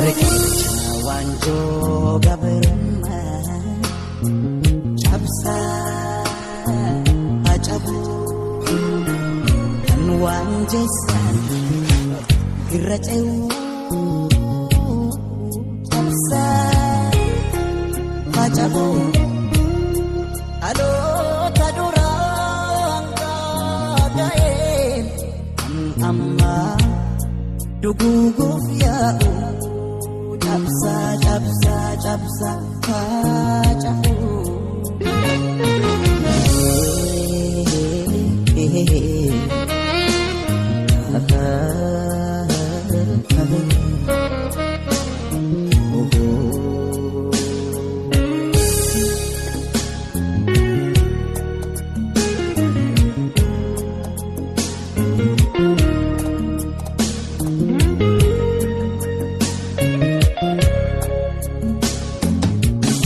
Riqicha waanjoo gabrummaa cabsaa hacabu kan waan jeessan irra ce'uu cabsaa hacabu dhaloota duraan gaaga'een kan ammaa duguuguuf yaa'u. Cabsaa cabsaa cabsaa hacabu.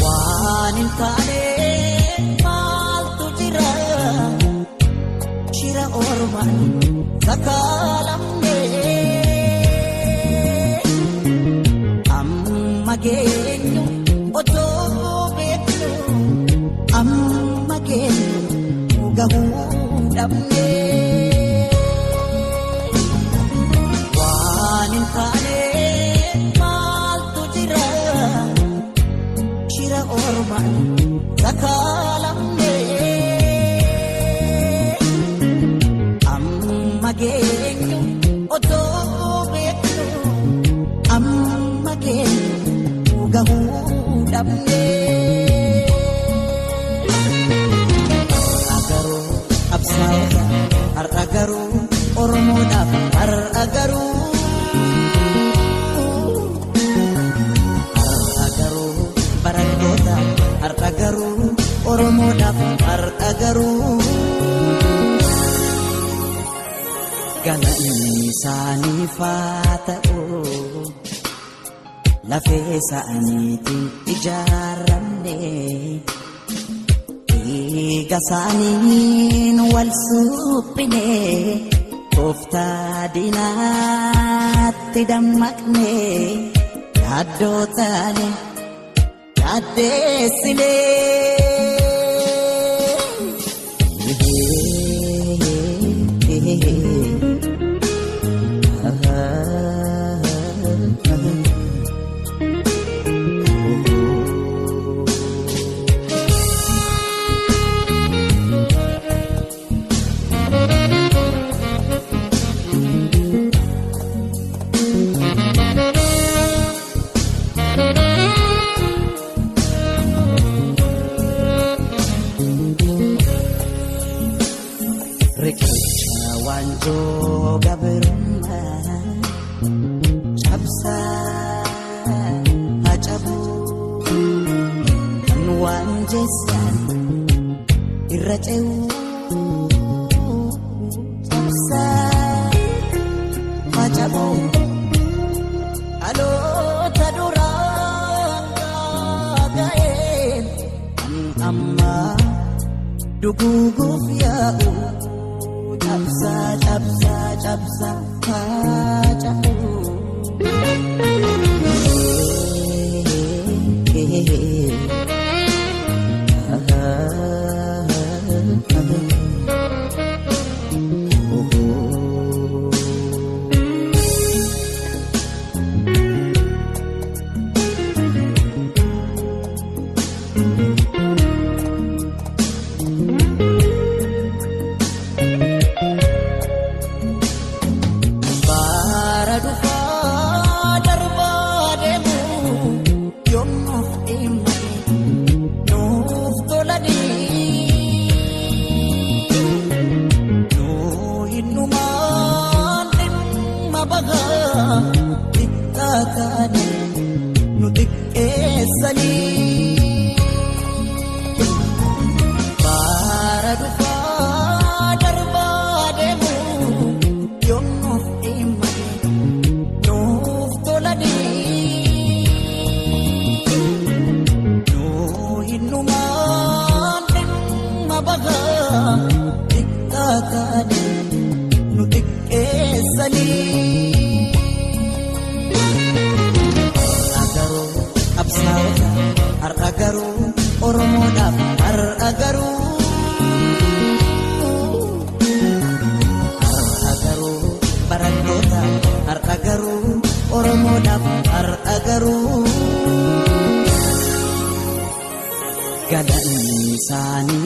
Waan hin taane maaltu jira? Shira ormaan sakaalamne. Amma geenyu otoo beeknu amma geenyu gahuu dhabne. Waan hin taane maaltu jira? Shira ormaan sakaalamne. Amma geenyu otoo beeknu amma geenyu gahuu dhabne. Har'a garuu absaa'ota har'a garuu Oromoodhaaf har'a garuu. Har'a garuu barattoota har'a garuu Oromoodhaaf har'a garuu. Galanni isaaniif haa ta'u lafee isaaniitiin ijaaramne dhiiga isaaniin wal suphine tooftaa diinaatti dammaqne yaaddoo taane yaaddeessine. Riqicha waanjoo gabrummaa cabsaa hacabu kan waan jeessan irra ce'uu cabsaa hacabu dhaloota duraan gaaga'een kan ammaa duguuguuf yaa'u. Cabsaa cabsaa cabsaa hacabu.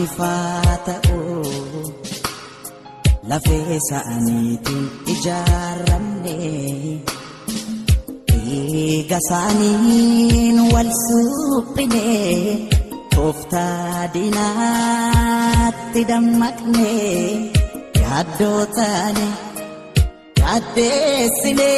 Maaliifaa ta'u lafee isaaniitiin ijaaramne, dhiiga isaaniin wal suphine, tooftaa diinaatti dammaqne, yaaddoo taane yaaddeessine.